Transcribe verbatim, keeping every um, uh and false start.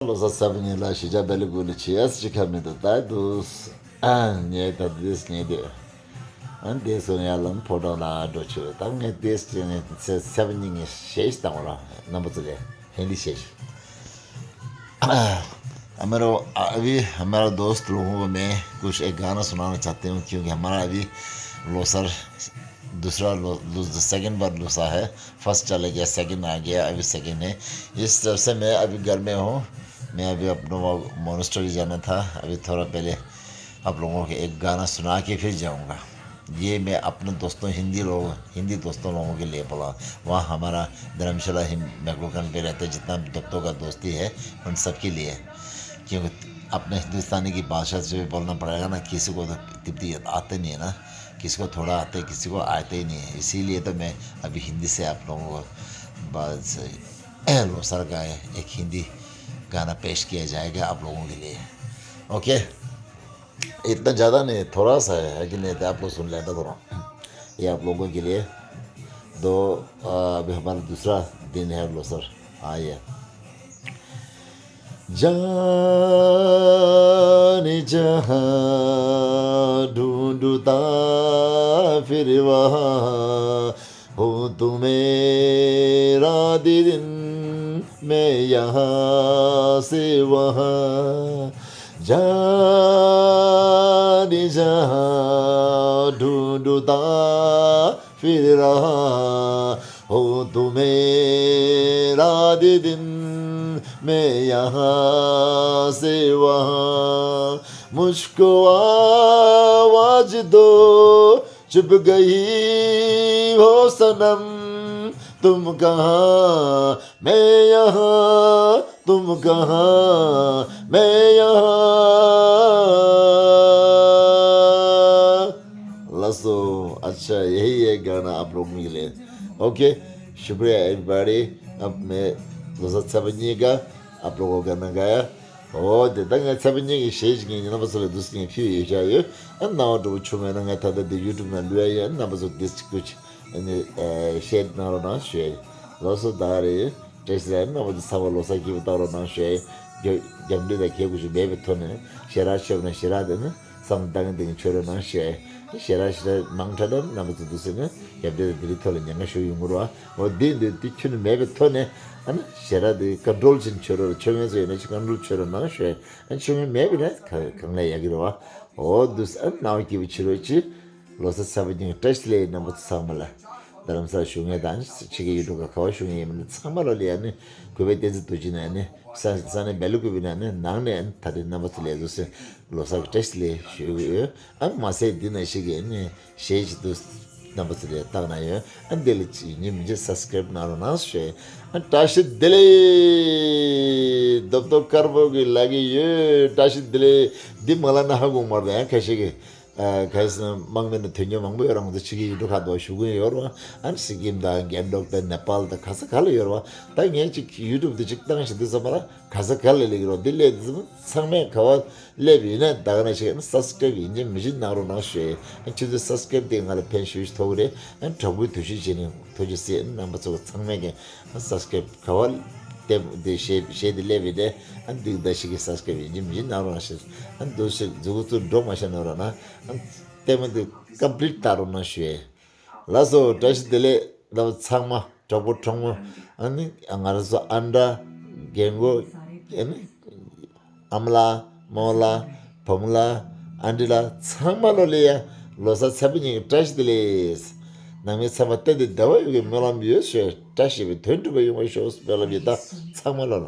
ལོ་གསར་གསར་པ་ཉིན་ལ་གཞིས་ཆགས་སྦེལ་ཀོབ་ལ་བྱེད་ཡས་ཅི་ཁ་མི་འདུག་ད་འདུག་ཨ་ངས་ད་འདིས་ཉེ་དེ། ཨ་འདིས་སོང་ཡ་ལམ་ཕོ་བྲང་ལ་འགྲོ་ཆོག་ད་ངས་འདིས་ཅི་ངས་གསར་པ་ཉིན་ངས་ཤེས་ཤིག་བཏང་བ་ར་རྣམ་པ་ཚོ་ལས་ཧིན་དི་ཤེས་ཤིག་ཨ་མེ་རོ་ཨ་བི་ཨ་མེ་རོ་དོ་སྟ་ལོ་ཧོ་མེ་ཀུ་ཤ་ཨེ་ག་ན་སུ་ན་ན་ཆ་ཏེ་ཡོང་ཁྱིའུ་གི་ཨ་མ་ར་ཨ་བི་ལོ་གསར། दूसरा लो, लो, सेकंड बार लोसा है। फर्स्ट चले गया, सेकंड आ गया, अभी सेकंड है। इस तरफ से मैं अभी घर में हूँ। मैं अभी अपना वो मॉनेस्ट्री जाना था, अभी थोड़ा पहले आप लोगों को एक गाना सुना के फिर जाऊँगा। ये मैं अपने दोस्तों हिंदी लोग, हिंदी दोस्तों लोगों के लिए बोला। वहाँ हमारा धर्मशाला ही मैकलोगंज पे रहते जितना दोस्तों का दोस्ती है, उन सब के लिए। क्योंकि अपने हिंदुस्तानी की भाषा से भी बोलना पड़ेगा ना, किसी को तो तिब्बती आते नहीं है ना। किसी को थोड़ा आते, किसी को आते ही नहीं है। इसीलिए तो मैं अभी हिंदी से आप लोगों को बस लोसर का एक हिंदी गाना पेश किया जाएगा आप लोगों के लिए। ओके, इतना ज़्यादा नहीं, थोड़ा सा है, है कि नहीं? तो आप लोग सुन लेना थोड़ा। ये आप लोगों के लिए दो। अ, अभी हमारा दूसरा दिन है लोसर। आइए। जाने जहाँ ढूंढता फिर वहाँ हूँ तुम्हें रात दिन, मैं यहाँ से वहाँ। जाने जहाँ ढूंढता फिर रहा हूँ तुम्हें रात दिन, मैं यहाँ से वहाँ। मुझको आवाज दो, चुप गई हो सनम, तुम कहाँ, मैं यहाँ, तुम कहाँ, मैं यहाँ। लसो, अच्छा, यही है गाना आप लोगों के लिए। ओके, शुक्रिया एवरीबॉडी। अब मैं लोसर ཚེས་པ་གཉིས་ཀ आप लोगों को गाना गाया। ཨོ་དེ་ད་ངས་ཚེས་པ་གཉིས་ཀྱི་གཞས་ཅིག་ངས་རྣམ་པ་ཚོ་ལ་འདུག་སེ་ངས་ཕུལ་ཡོད་བཞག་ཡོད། ཨ་རྣ་བ་འགྲོ་བོ་ཆུང་མེད་ན་ངས་ད་ལྟ་འདི་ཡུ་ཊུབ་ནང་བླུག་ཡ་ཡོད། རྣམ་པ་ཚོ་འདི་ཅིག་ཀུ་ཅིག་ཨ་ནི་ཨེ་ཤེར་གནང་རོགས་གནང་ཞུ་ཡ་ཡོད། ལགས་སོ་ད་ག་རེད། བཀྲ་ཤིས་བདེ་ལེགས། རྣམ་པ་ཚོ་ཚང་མ་ལོ་གསར་སྐྱིད་པོ་བཏང་རོགས་གནང་ཞུ་ཡ་ཡོད། རྒྱབ་འདྲེ་དང་གད་སྐུ་ཞིག་མེད་པའི་ཐོག་ནས་ཞལ་རག་མཆོད་ན་ཞལ་རག་དེ་ནི་བསམ་བློ་བཏང་གིན་བཏང་གིན་མཆོད་རོགས་གནང་ཞུ་ཡ་ཡོད། ཞལ་རག་ཞལ་རག་མང་དྲགས་ན་རྣམ་པ་ཚོ་འདུག་སེ་ནི་རྒྱབ་འདྲེ་དང་དེ་རིགས་ཐོག་ལ་ཉེན་ཁ་ཞུགས་ཡོང་གི་རེད་བ། འོ་འདི་འདི་འདི་ཁྱོན་ནས་མེད་པའི་ཐོག་ནས་ཨ་ནི་ཞལ་རག་འདི་ཀོན་ཊོལ་བྱས་ནས་མཆོད་རོགས། མཆོད་མཁན་ཚོ་ཡོད་ན་ཅིག་ཀོན་ཊོལ་མཆོད་རོགས་གནང་ཞུ་ཡ་ཡོད། ཨ་མཆོད་མཁན་མེད་པ་ཡིན་ན་ག་གང་ལ་ཡག་གི་རེད་བ། འོ་འདུག་སེ་ཨ་ནི་རྣ་བ་སྐྱིད་པོ་བྱེད་རོགས་གྱིས། ལོ་གསར་ཚེས་པ་ཉིན་བཀྲ་ཤིས་བདེ་ལེགས། རྣམ་པ་ཚོ་ཚང་མ་ལ། རྡ་རམ་ས་ལ་བཞུགས་མཁན་དང་ཕྱི་རྒྱལ་ཡུལ་གྲུ་ཁག་ག་པར་བཞུགས་མཁན་ཡིན་མིན་ཚང་མ་ལ་ལ་ཡ་ནི་གུས་པས་བསྟན་འཛིན་རྡོ་རྗེ་ནས་ནི་ས་ས་གནས་སྦེལ་ཀོབ་ནས་ནི་ནང་ནས་ད་རེས་རྣམ་པ་ཚོ་ལ་འདུག་སེ་ལོ་གསར་གྱི་བཀྲ་ཤིས་བདེ་ལེགས་ཞུ་གི་ཡོད། ཨ་མ་ཟད་འདི་ན་ཞིག་གི་ནི་གཞས་ཅིག་འདུག་རྣམ་པ་ཚོ་ལ་བཏང་ན་ཡོད། ཨ་འདི་ལ་ཡིན་གཅིག་མིན་གཅིག་སབ་སི་ཀ་རེབ་གནང་རོགས་གནང་ཞུ། ཨ་བཀྲ་ཤིས་བདེ་ལེགས། རྡོབ་རྡོབ་དཀར་པོ་གི་ལབ་ཀྱི་ཡོད། བཀྲ་ཤིས་བདེ་ལེགས། འདི་མ་ལབ་ན་ཧ་གོ་མ་རེད། ཨ་ཁ་ཤས་ཀྱིས། ཨ་གལ་སྲིད་དམག་མི་ནི་དོན་གཉེར་མང་པོ་ཡོད་ར། ང་ཚོ་ཕྱི་རྒྱལ་ཡུལ་གྲུ་ཁག་ཏུ་བཞུགས་ཀྱི་ཡོད་ར། ཨ་ནི་སི་ཀིམ་དང་གྷན་ཊོག་དང་ནེ་པཱལ་དང་ག་ས་ག་ལ་ཡོད་ར། ད་ངས་ཅིག་ཡུ་ཊུབ་དེ་ཅིག་བཏང་ཞིག་འདི་ཚང་མ་ལ་ག་ས་ག་ལ་སླེབས་ཀྱི་ར། འདི་སླེབས་དུས་ཚང་མས་ག་པར་སླེབས་ཡིན་ན་ད་ག་ནང་བཞིན་ཨ་ནི་སབ་སི་ཀ་རེབ་ཡིན་གཅིག་མིན་གཅིག་གནང་རོགས་གནང་ཞུ་ཡ་ཡིན། ཨ་ཁྱེད་ཚོའི་སབ་སི་ཀ་རེབ་དེ་ང་ལ་ཕན་ཞེ་པོ་ཅིག་ཐོགས་ཀྱི་རེད། ཨ་ནི་དྲག་པོའི་ཐུགས་རྗེ་ཆེ་ནས་ཐུགས་རྗེ་གཟིགས། ཨ་ནི་རྣམ་པ་ཚོ་ཚང་མས་ཀྱང་ཨ་ནི་སབ་སི་ཀ་རེབ་ག་པར་ལྟད་མོ་དེ་གཞས་གཞས་དེ་སླེབས་ཡིན་ན་ཨ་ནི་འདི་ད་ཞིག་གི་སབ་སི་ཀ་རེབ་ཡིན་གཅིག་མིན་གཅིག་གནང་རོགས་གནང་ཞུ། ཨ་ནི་འདུག་སེ་མཛུ་གུ་ཚོ་འགྲོ་མ་ཤེས་ན་ར་ན། ལྟད་མོ་འདི་ཀམ་པི་ལིཊ་བལྟ་རོགས་གནང་ཞུ་ཡ་ཡིན། ལགས་སོ། བཀྲ་ཤིས་བདེ་ལེགས། ལགས་ཚང་མ་གྲོགས་པོ་གྲོགས་མོ། ཨ་ནི་ང་རང་ཚོ་ཨ་འདྲ་རྒན་གོག་ཨ་ནི་ཨ་མ་ལགས་རྨོ་ལགས་བུ་མོ་ལགས་ཨ་འདྲི་ལགས་ཚང་མ་ལོ་ལ་ཡ་ལོ་གསར་ཚེས་པ་ཉིན་གྱི་བཀྲ་ཤིས་བདེ་ལེགས། ནང་མི་ཚང་མ་གཏན་དུ་བདེ་བ་ཡོད་པའི་སྨོན་ལམ་ཡོད་ཞུ། བཀྲ་ཤིས་པའི་དོན་འགྲུབ་པ་ཡོང་བ་ཤོག་སྨོན་ལམ་ཡོད། ད་ཚང་མ་ལོ་ལ།